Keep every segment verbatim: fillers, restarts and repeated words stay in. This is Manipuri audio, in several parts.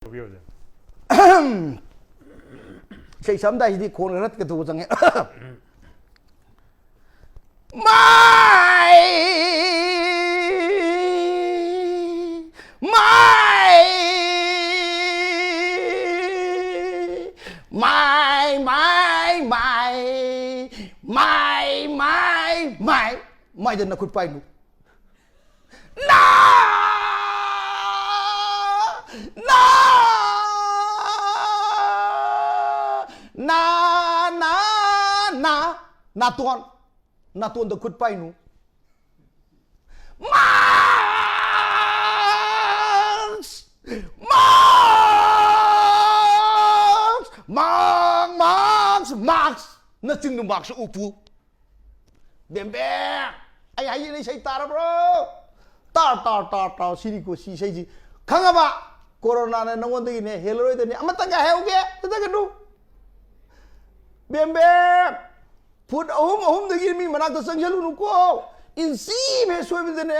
ꯇꯧꯕꯤꯌꯣ, ꯑꯣꯖꯥ꯫ ꯏꯁꯩ ꯁꯛꯑꯝꯗꯥꯏꯁꯤꯗꯤ ꯈꯣꯟ ꯈꯔ ꯀꯩꯗꯧꯕ ꯆꯪꯉꯦ꯫ ꯃꯥꯏ ꯃꯥꯏ ꯃꯥꯏ ꯃꯥꯏ ꯃꯥꯏ ꯃꯥꯏ ꯃꯥꯏ ꯃꯥꯏꯗ ꯅꯈꯨꯠ ꯄꯥꯏꯅꯨ꯫ ꯅꯥ! ꯅꯥ! ꯅꯥ! ꯅꯥ! ꯅꯥ! ꯅꯥꯇꯣꯟ, ꯅꯥꯇꯣꯟꯗ ꯈꯨꯠ ꯄꯥꯏꯅꯨ꯫ Mask! Mask! Mask! Mask! Mask! ꯅꯆꯤꯟꯗꯨ ꯃꯥꯛꯁ ꯎꯞꯄꯨ꯫ ꯕꯦꯝꯕꯦꯝ! ꯑꯩ ꯍꯥꯏꯖꯤꯅ ꯏꯁꯩ ꯇꯥꯔꯕ꯭ꯔꯣ? ꯇꯥ ꯇꯥ ꯇꯥ ꯇꯥ ꯁꯤꯅꯤꯀꯣ ꯁꯤ ꯏꯁꯩꯁꯤ꯫ ꯈꯪꯉꯕ? ꯀꯣꯔꯣꯅꯥꯅ ꯅꯪꯉꯣꯟꯗꯒꯤꯅꯦ ꯍꯦꯜꯂꯔꯣꯏꯗꯅꯦ꯫ ꯑꯃꯇꯪꯒ ꯍꯥꯏꯍꯧꯒꯦ, ꯆꯠꯆꯒꯅꯨ꯫ ꯕꯦꯝꯕꯦꯝ! ꯐꯨꯠ ꯑꯍꯨꯝ ꯑꯍꯨꯝꯗꯒꯤ ꯃꯤ ꯃꯅꯥꯛꯇ ꯆꯪꯁꯤꯜꯂꯨꯅꯨꯀꯣ꯫ ꯏꯟꯆꯤ ꯑꯃ ꯍꯦꯛ ꯁꯣꯏꯕꯗꯅꯦ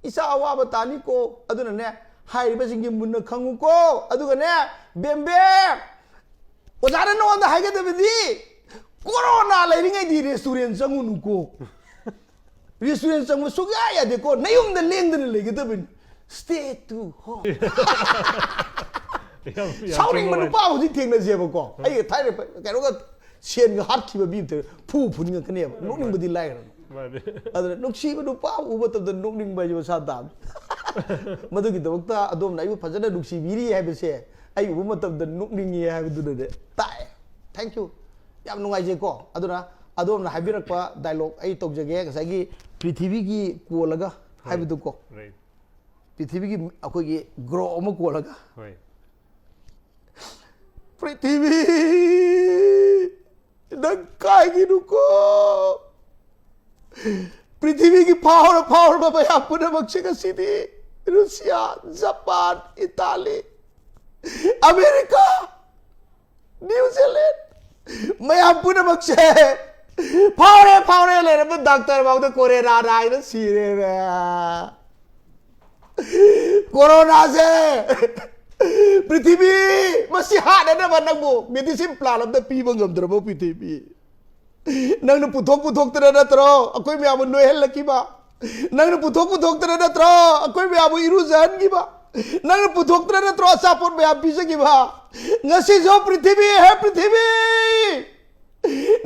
ꯏꯆꯥ ꯑꯋꯥꯕ ꯇꯥꯅꯤꯀꯣ꯫ ꯑꯗꯨꯅꯅꯦ ꯍꯥꯏꯔꯤꯕꯁꯤꯡꯁꯤ ꯃꯨꯟꯅ ꯈꯪꯉꯨꯀꯣ꯫ ꯑꯗꯨꯒꯅꯦ ꯕꯦꯝꯕꯦꯝ! ꯑꯣꯖꯥꯅ ꯅꯉꯣꯟꯗ ꯍꯥꯏꯒꯗꯕꯗꯤ ꯀꯣꯔꯣꯅꯥ ꯂꯩꯔꯤꯉꯩꯗꯤ ꯔꯦꯁꯇꯨꯔꯦꯟ ꯆꯪꯉꯨꯅꯨꯀꯣ꯫ ꯔꯦꯁꯇꯨꯔꯦꯟ ꯆꯪꯕ ꯁꯨꯛꯌꯥ ꯌꯥꯗꯦꯀꯣ꯫ ꯅꯌꯨꯝꯗ ꯂꯦꯡꯗꯅ ꯂꯩꯒꯗꯕꯅꯤ꯫ Stay to home. ꯌꯥꯝ- ꯌꯥꯝ ꯁꯥꯎꯅꯤꯡꯕ ꯆꯨꯝꯕ ꯅꯨꯄꯥ ꯍꯧꯖꯤꯛ ꯊꯦꯡꯅꯁꯦꯕꯀꯣ꯫ ꯑꯩ ꯊꯥꯏꯅ ꯀꯩꯅꯣꯒ ꯁꯦꯟꯒ ꯍꯥꯠꯈꯤꯕ ꯃꯤ ꯑꯝꯇ ꯐꯨ ꯐꯨꯅꯤꯡꯉꯛꯀꯅꯦꯕ꯫ ꯅꯣꯛꯅꯤꯡꯕꯗꯤ ꯂꯥꯏꯔꯗꯅ꯫ ꯃꯥꯅꯦ꯫ ꯑꯗꯨꯅ ꯅꯨꯡꯁꯤꯕ ꯅꯨꯄꯥ ꯎꯕ ꯃꯇꯝꯗ ꯅꯣꯛꯅꯤꯡꯕ ꯍꯥꯏꯁꯦ ꯃꯁꯥ ꯇꯥꯕꯅꯤ꯫ ꯃꯗꯨꯒꯤꯗꯃꯛꯇ ꯑꯗꯣꯝꯅ ꯑꯩꯕꯨ ꯐꯖꯅ ꯅꯨꯡꯁꯤꯕꯤꯔꯤ ꯍꯥꯏꯕꯁꯦ ꯑꯩ ꯎꯕ ꯃꯇꯝꯗ ꯅꯣꯛꯅꯤꯡꯉꯤ ꯍꯥꯏꯕꯗꯨꯅꯅꯦ ꯇꯥꯛꯑꯦ꯫ Thank you. ꯌꯥꯝ ꯅꯨꯡꯉꯥꯏꯖꯩꯀꯣ꯫ ꯑꯗꯨꯅ ꯑꯗꯣꯝꯅ ꯍꯥꯏꯕꯤꯔꯛꯄ ꯗꯥꯏꯂꯣꯛ ꯑꯩ ꯇꯧꯖꯒꯦ꯫ ꯉꯁꯥꯏꯒꯤ ꯄ꯭ꯔꯤꯊꯤꯕꯤꯒꯤ ꯀꯣꯜꯂꯒ ꯍꯥꯏꯕꯗꯨꯀꯣ꯫ Right. ꯄ꯭ꯔꯤꯊꯤꯕꯤꯒꯤ ꯑꯩꯈꯣꯏꯒꯤ ꯒ꯭ꯔꯣ ꯑꯃ ꯀꯣꯜꯂꯒ ꯍꯣꯏ꯫ ꯄ꯭ꯔꯤꯊꯤꯕꯤ ꯅꯪ ꯀꯥꯏꯒꯤꯅꯨꯀꯣ꯫ ꯄ꯭ꯔꯤꯊꯤꯕꯤꯒꯤ ꯐꯥꯎꯔ ꯐꯥꯎꯔꯕ ꯃꯌꯥꯝ ꯄꯨꯝꯅꯃꯛꯁꯦ ꯉꯁꯤꯗꯤ Russia, Japan, Italy, America, new Zealand, ꯃꯌꯥꯝ ꯄꯨꯝꯅꯃꯛꯁꯦ ꯐꯥꯎꯔꯦ ꯐꯥꯎꯔꯦ ꯂꯩꯔꯝꯕ ꯗꯥꯛꯇꯔ ꯐꯥꯎꯗ ꯀꯣꯔꯦꯔꯥ ꯅꯥꯏꯅ ꯁꯤꯔꯦꯅꯦ꯫ ꯀꯣꯔꯣꯅꯥꯁꯦ ꯄ꯭ꯔꯤꯊꯤꯕꯤ, ꯃꯁꯤ ꯍꯥꯠꯅꯅꯕ ꯅꯪꯕꯨ medicine plant ꯑꯝꯇ ꯄꯤꯕ ꯉꯝꯗ꯭ꯔꯕ ꯄ꯭ꯔꯤꯊꯤꯕꯤ꯫ ꯅꯪꯅ ꯄꯨꯊꯣꯛ ꯄꯨꯊꯣꯛꯇꯅ ꯅꯠꯇ꯭ꯔꯣ ꯑꯩꯈꯣꯏ ꯃꯌꯥꯝꯕꯨ ꯅꯣꯏꯍꯜꯂꯛꯈꯤꯕ? ꯅꯪꯅ ꯄꯨꯊꯣꯛ ꯄꯨꯊꯣꯛꯇꯅ ꯅꯠꯇ꯭ꯔꯣ ꯑꯩꯈꯣꯏ ꯃꯌꯥꯝꯕꯨ ꯏꯔꯨꯖꯍꯟꯈꯤꯕ? ꯅꯪꯅ ꯄꯨꯊꯣꯛꯇꯅ ꯅꯠꯇ꯭ꯔꯣ ꯑꯆꯥꯄꯣꯠ ꯃꯌꯥꯝ ꯄꯤꯖꯈꯤꯕ? ꯉꯁꯤꯁꯨ ꯄ꯭ꯔꯤꯊꯤꯕꯤ, ꯍꯦ ꯄ꯭ꯔꯤꯊꯤꯕꯤ,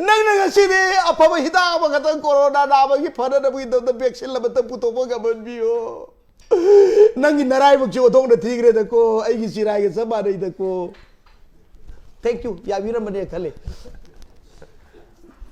ꯅꯪꯅ ꯉꯁꯤꯗꯤ ꯑꯐꯕ ꯍꯤꯗꯥꯛ ꯑꯃꯈꯛꯇꯪ ꯀꯣꯔꯣꯅꯥ ꯅꯥꯕꯒꯤ ꯐꯅꯅꯕꯒꯤꯗꯃꯛꯇ vaccine ꯑꯃꯇꯪ ꯄꯨꯊꯣꯛꯄ ꯉꯝꯍꯟꯕꯤꯌꯣ꯫ ꯅꯪꯒꯤ ꯅꯔꯥꯏꯕꯛꯁꯦ ꯑꯣꯟꯊꯣꯛꯅ ꯊꯤꯈ꯭ꯔꯦꯗꯀꯣ, ꯑꯩꯒꯤ ꯆꯤꯔꯥꯏꯒ ꯆꯞ ꯃꯥꯟꯅꯩꯗꯀꯣ꯫ Thank you, ꯌꯥꯕꯤꯔꯝꯃꯅꯦ ꯈꯜꯂꯤ꯫